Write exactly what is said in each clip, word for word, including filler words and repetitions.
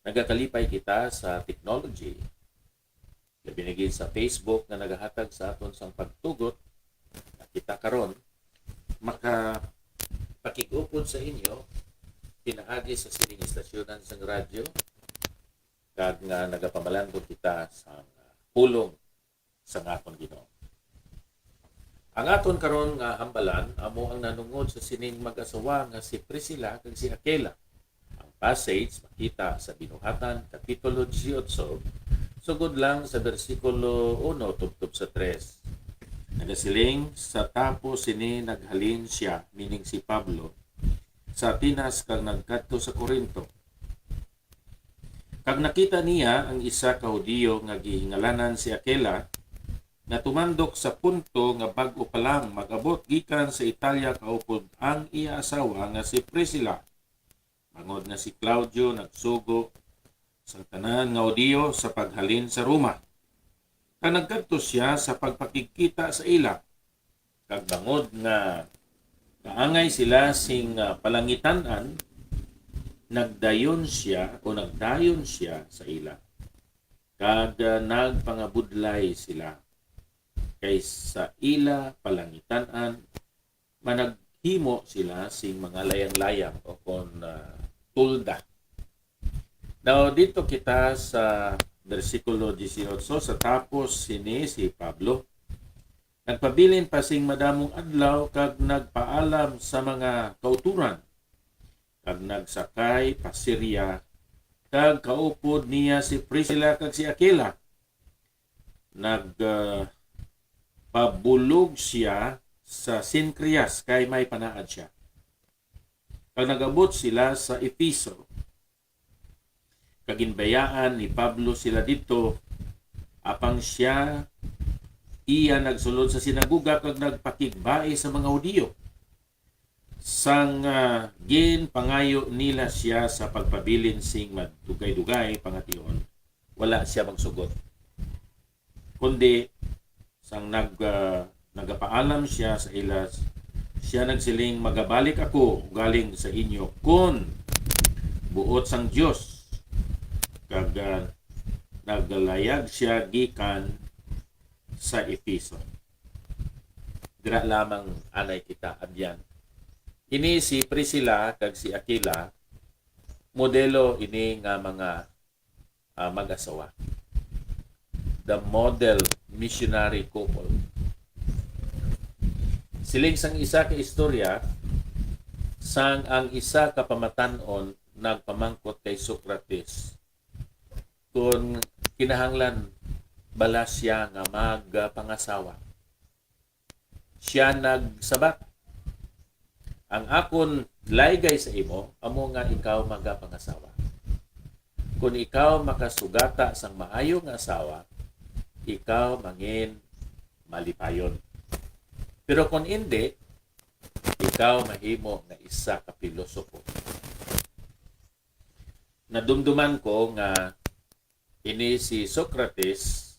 Nagakalipay kita sa technology, labi na gid sa Facebook nga nagahatag sa aton sang pagtugot, nga kita karon makapakig-upod sa inyo pinaagi sa sining istasyonan sang radyo, kag nga nagapamalandong kita sa pulong sang aton Ginoo. Ang aton karon nga hambalan amo ang nanungod sa sining mag-asawa nga si Priscilla kag si Aquila. Ang passage makita sa Binuhatan, Kapitulo dieciocho, sugod lang sa bersikulo uno tubtob sa tres. Nagasiling, "Sa tapos sini naghalin sia," meaning si Pablo, "sa Atenas kag nagkadto sa Corinto. Kag nakita niya ang isa ka Hudiyo nga gingalanan si Aquila, nga tumandok sa Ponto nga bag-o pa lang mag-abot gikan sa Italia kaupod ang iya asawa nga si Priscilla, bangod nga si Claudio nagsugo sang tanan nga Hudiyo sa paghalin sa Roma. Kag nagkadto sia sa pagpakigkita sa ila, kag bangod nga kaangay sila sing, ah, palangitan-an, nagdayon sia o nagdayon sia sa ila, kag, ah, nagpangabudlay sila, kay sa ila palangitan-an managhimo sila sing mga layang-layang o kon, ah, tulda." Now, dito kita sa bersikulo dieciocho, sa tapos sini si Pablo nagpabilin pa sing madamong adlaw kag nagpaalam sa mga kauturan, kag nagsakay pa Siria, kag kaupod niya si Priscilla kag si Aquila. Nag, ah, pabulog sia sa Cencreas kay may panaad sia. Kag nag-abot sila sa Efeso, kag ginbayaan ni Pablo sila didto, apang sia iya nagsulod sa sinagoga kag nagpakigbai sa mga Hudiyo, sang, ah, ginpangayo nila sia sa pagpabilin sing madugay-dugay pangation, wala sia magsugot. Kundi sang nag-, ah, nagapaalam sia sa ila, sia nagsiling, "Magabalik ako galing sa inyo kon buot sang Dios." Kag, ah, naglayag sia gikan sa Efeso. Dira lamang anay kita, abyan. Ini si Priscilla kag si Aquila, modelo ini nga mga, ah, mag-asawa. The model missionary couple. Siling sang isa ka istorya, sang ang isa ka pamatan-on nagpamangkot kay Socrates kon kinahanglan bala sia nga magpangasawa. Sia nagsabat, "Ang akon laygay sa imo amo nga ikaw magapangasawa. Kon ikaw makasugata sang maayo nga asawa, ikaw mangin malipayon. Pero kon indi, ikaw mahimo nga isa ka pilosopo." Nadumduman ko nga ini si Socrates,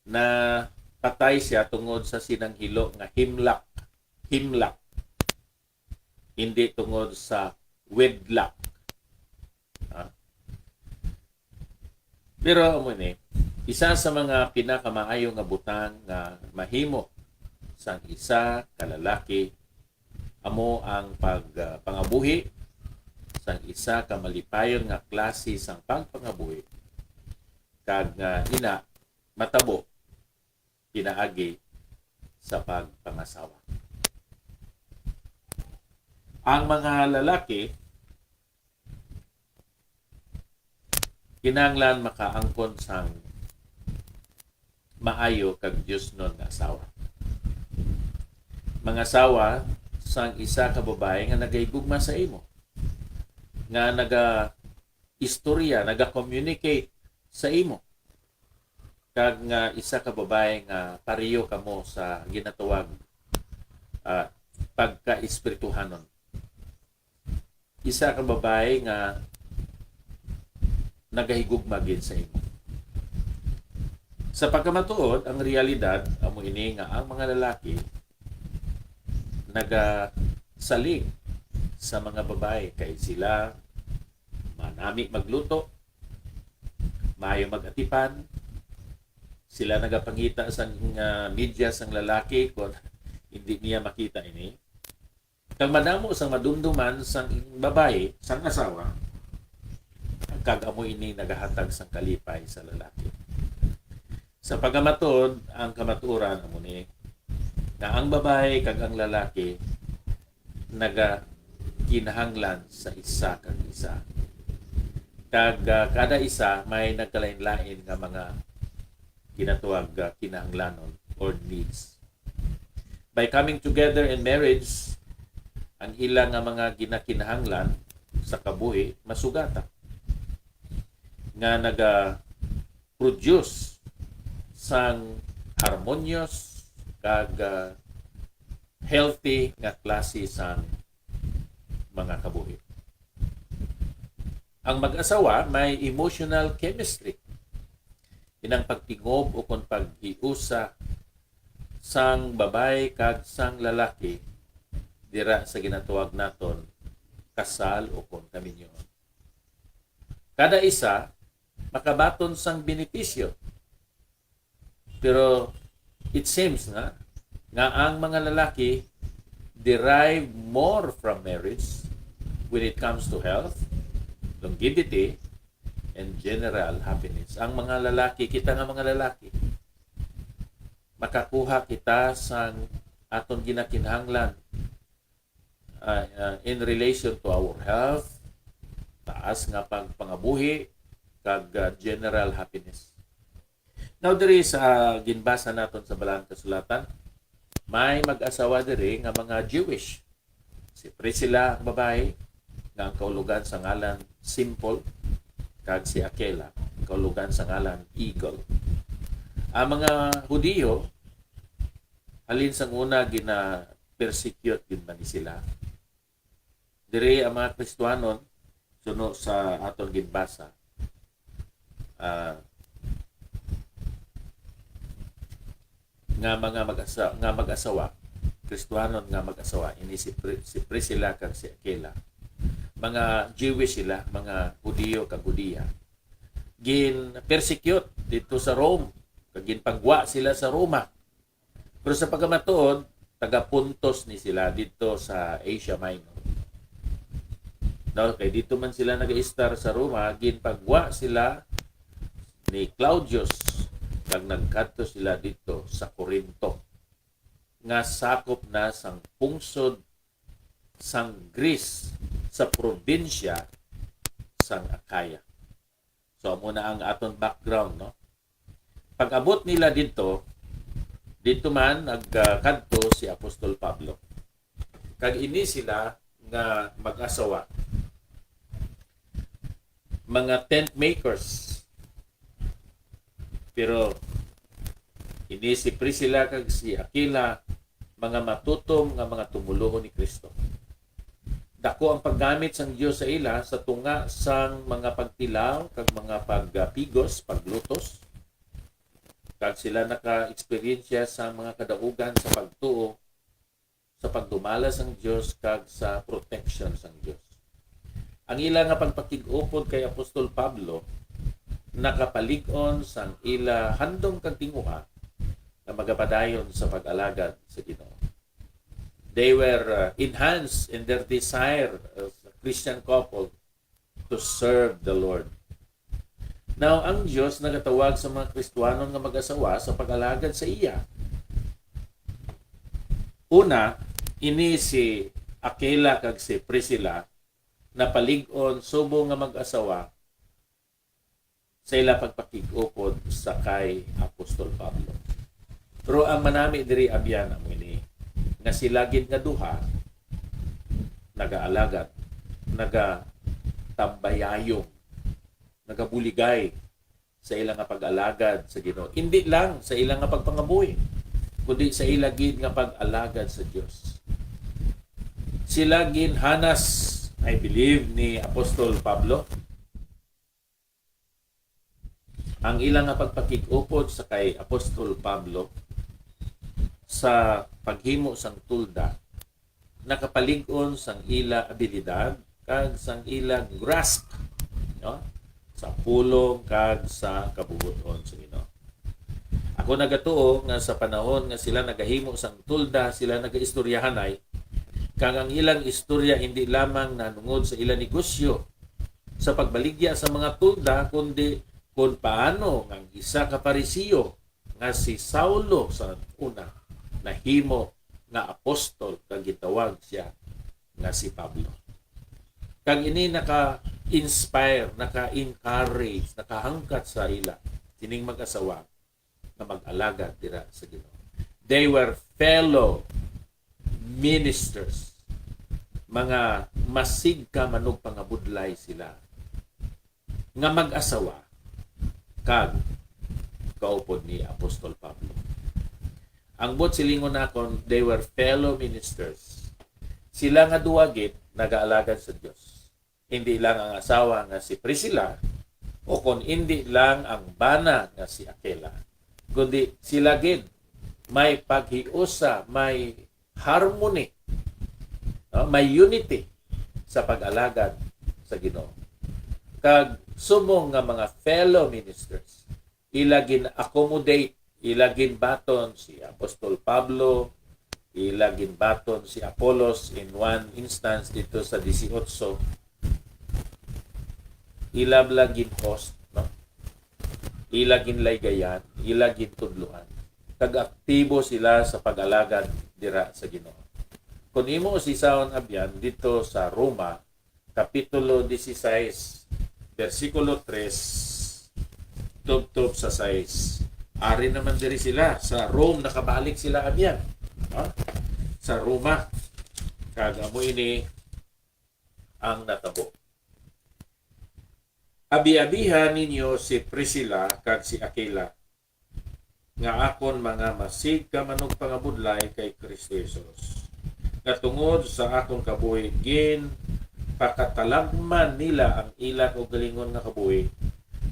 napatay sia tungod sa sinanghilo nga hemlock. Hemlock. Hindi tungod sa wedlock. Ha? Pero amo ni, isa sa mga pinakamaayo nga butang nga mahimo sang isa ka lalaki amo ang pag, ah, pangabuhi sang isa ka malipayon nga klase sang pagpangabuhi, kag nga ina matabo pinaagi sa pagpangasawa. Ang mga lalaki kinahanglan makaangkon sang maayo kag diosnon nga asawa. Mangasawa sang isa ka babayi nga nagahigugma sa imo, nga naga-istorya, naga-communicate sa imo, kag nga isa ka babayi nga pareho kamo sa ginatawag, ah, pagkaespirituhanon. Isa ka babayi nga nagahigugma gid sa imo. Sa pagkamatuod, ang realidad amo ini nga ang mga lalaki nagasalig sa mga babayi kay sila nami magluto, maayo mag-atipan. Sila nagapangita sang, ah, medyas sang lalaki kung hindi niya makita ini. Kag madamo sang madumduman sang babayi, sang asawa, kag amo ini nagahatag sang kalipay sa lalaki. Sa pagkamatud, ang kamatuoran amo ni, nga ang babayi kag ang lalaki nagakinahanglan sa isa kag isa. Kag, ah, kada isa may nagkalain-lain nga mga ginatuwag, ah, kinahanglanon or needs. By coming together in marriage, ang ila nga mga ginakinahanglan sa kabuhi masugata, nga naga-produce sang harmonious kag, ah, healthy nga klase sang mga kabuhi. Ang mag-asawa may emotional chemistry. Inang pagtingob ukon paghiusa sang babayi kag sang lalaki dira sa ginatawag naton kasal ukon kaminyoon. Kada isa makabaton sang benepisyo. Pero it seems nga, nga ang mga lalaki derive more from marriage when it comes to health, longevity, and general happiness. Ang mga lalaki, kita nga mga lalaki, makakuha kita sang aton ginakinahanglan, ah, ah, in relation to our health, taas nga pagpangabuhi, kag, ah, general happiness. Now, diri sa ginbasa naton sa Balaan Kasulatan, may mag-asawa diri nga mga Jewish. Si Priscilla ang babayi, nga ang kaulogan sa ngalan Simple, kag si Aquila, ang kaulogan sa ngalan Eagle. Ang mga Hudiyo, halin sang una, gina-persecute gid man ni sila. Diri ang mga Kristiyanon, suno sa aton ginbasa, ah, nga mga mag-asa-, nga mag-asawa, Kristiyanon nga mag-asawa, ini si Pri-, si Priscilla kag si Aquila. Mga Jewish sila, mga Hudiyo kag Hudiya. Gin-persecute didto sa Rome, kag ginpagwa sila sa Roma. Pero sa pagkamatuod, taga Pontus ni sila didto sa Asia Minor. No, kay didto man sila nagaistar sa Roma, ginpagwa sila ni Claudius, kag nagkadto sila didto sa Corinto, nga sakop na sang pungsod sang Greece, sa probinsya sang Acaya. So, amo na ang aton background, no? Pag-abot nila didto, didto man nagkadto si Apostol Pablo. Kag ini sila nga mag-asawa, mga tent makers. Pero ini si Priscilla kag si Aquila, mga matutom nga mga tumoluo ni Cristo. Dako ang paggamit sang Dios sa ila sa tunga sang mga pagtilaw kag mga pagpigos, paglutos. Kag sila naka-eksperyensya sang mga kadaugan sa pagtuo, sa pagdumala sang Dios, kag sa protection sang Dios. Ang ila nga pagpakig-upod kay Apostol Pablo nakapalig-on sang ila handom kag tinguha nga magapadayon sa pag-alagad sa Ginoo. They were, uh, enhanced in their desire as a Christian couple to serve the Lord. Now, ang Dios nagatawag sa mga Kristiyanon nga mag-asawa sa pag-alagad sa iya. Una, ini si Aquila kag si Priscilla napalig-on subong nga mag-asawa sa ila pagpakig-upod sa kay Apostol Pablo. Pero ang manami diri, abyan, amo ini, nga sila gid nga duha nagaalagad, nagatambayayong, nagabuligay sa ila nga pag-alagad sa Ginoo. Indi lang sa ila nga pagpangabuhi, kundi sa ila gid nga pag-alagad sa Dios. Sila ginhanas, I believe, ni Apostol Pablo. Ang ila nga pagpakig-upod sa kay Apostol Pablo sa paghimo sang tolda nakapalig-on sang ila abilidad kag sang ila grasp no? Sa pulong kag sa kabubuton sa Ginoo. Ako nagatuo nga sa panahon nga sila nagahimo sang tolda, sila nagaistoryahanay, kag ang ilang istorya hindi lamang nanungod sa ilang negosyo sa pagbaligya sa mga tolda, kundi kon paano nga ang isa ka Fariseo nga si Saulo sa una nahimo nga apostol, kag gitawag siya nga si Pablo. Kag ini naka-inspire, naka-encourage, nakahangkat sa ila, sining mag-asawa, nga mag-alagad dira sa Ginoo. They were fellow ministers, mga masigka manugpangabudlay sila nga mag-asawa kag kaupod ni Apostol Pablo. Ang buot silingon nakon, they were fellow ministers. Sila nga duwa gid nagaalagad sa Dios. Hindi lang ang asawa nga si Priscilla, o kon hindi lang ang bana nga si Aquila, kundi sila gid may paghiusa, may harmony, no? May unity sa pag-alagad sa Ginoo. Kag subong nga mga fellow ministers, ila gin-accommodate, ila ginbaton si Apostol Pablo, ila ginbaton si Apolos in one instance dito sa dieciocho. Ila lang gin-host, no? Ila ginlaygayan, ila gintudloan. Kag aktibo sila sa pag-alagad dira sa Ginoo. Kung imo usisahon, abyan, dito sa Roma, Kapitulo dieciséis, bersikulo tres, tubtob sa sais. Ari naman diri sila sa Rome, nakabalik sila, abyan. Ha? Sa Roma. Kag amo ini ang natabo. Abi-abiha ninyo si Priscilla kag si Aquila, nga akon mga masigka manugpangabudlay kay Cristo Jesus, nga tungod sa akon kabuhi ginpakatalagman nila ang ila kaugalingon nga kabuhi,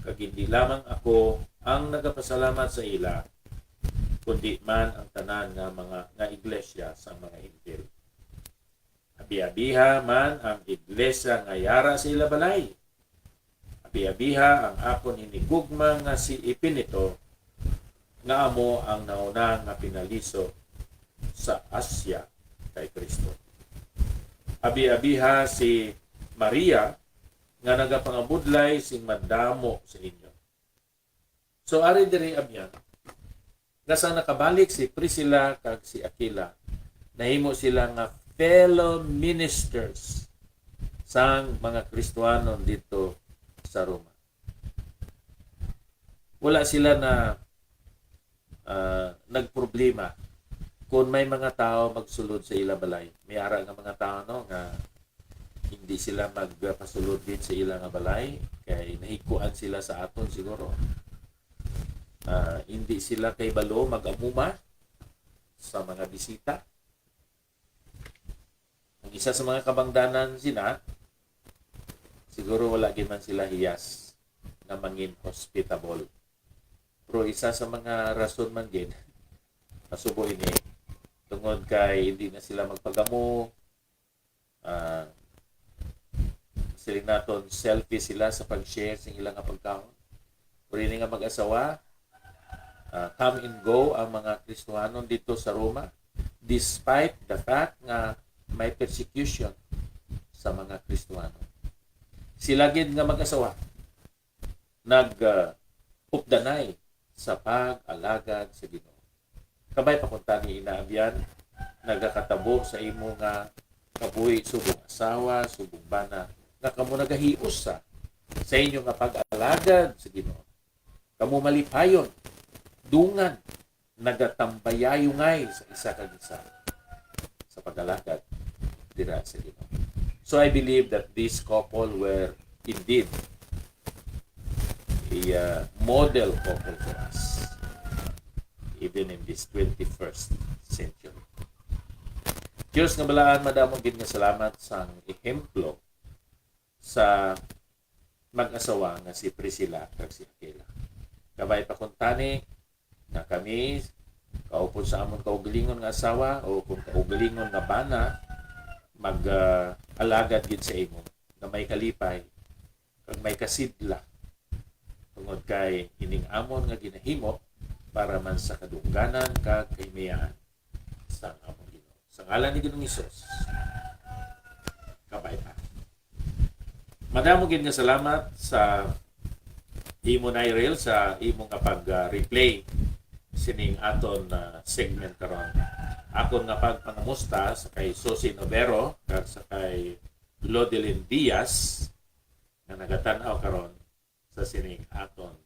kag hindi lamang ako ang nagapasalamat sa ila, kundi man ang tanan nga mga, nga iglesia sang mga Hentil. Abi-abiha man ang iglesia nga yara sa ila balay. Abi-abiha ang akon hinigugma nga si Epeneto, nga amo ang nauna nga pinaliso sa Asia kay Cristo. Abi-abiha si Maria nga nagapangabudlay sing madamo sa inyo. So, ari diri, abyan, nga sa nakabalik si Priscilla kag si Aquila, nahimo sila nga fellow ministers sang mga Kristiyanon dito sa Roma. Wala sila na, ah, nagproblema kung may mga tao magsulod sa ila balay. May ara nga mga tao, no, nga hindi sila magpasulod din sa ila nga balay kay nahikuan sila sa aton siguro. Ah, hindi sila kay balo mag-amuma sa mga bisita. Ang isa sa mga kabangdanan sina, siguro wala gid man sila hiyas nga mangin hospitable. Pero isa sa mga rason man gid, masubo ini, tungod kay hindi na sila magpagamo, ah, siling naton, selfish sila sa pag-share sing ila nga pagkaon. Pero ini nga mag-asawa, ah, come and go ang mga Kristiyanon dito sa Roma, despite the fact nga may persecution sa mga Kristiyanon. Sila gid nga mag-asawa nag, ah, updanay sa pag-alagad sa Ginoo. Kabay pa kuntani, ina, abyan, nagakatabo sa imo nga kabuhi subong asawa, subong bana, nga kamo nagahiusa sa inyo nga pag-alagad sa Ginoo. Kamo malipayon, dungan, nagatambayayungay sa isa kag isa sa pag-alagad dira sa Ginoo. So I believe that this couple were indeed a, uh, model couple for us, even in this twenty-first century. Diyos nga balaan, madamo gid nga salamat sang ehemplo sa mag-asawa nga si Priscilla kag si Aquila. Kabay pa kuntani nga kami, kaupod sa amon kaugalingon nga asawa o kung kaugalingon nga bana, mag, ah, alagad gid sa imo nga may kalipay kag may kasidla, tungod kay ining amon nga ginahimo para man sa kadungganan kag kahimaya sang amon Ginoo. Sa ngalan ni Ginoong Hesus, kabay ta. Madamo gid nga salamat sa imo, Nyril, sa imo nga pag-replay sining aton, ah, segment karon. Akon nga pagpangamusta sa kay Susie Novero kag sa kay Lodelin Diaz nga nagatan-aw karon sa sining aton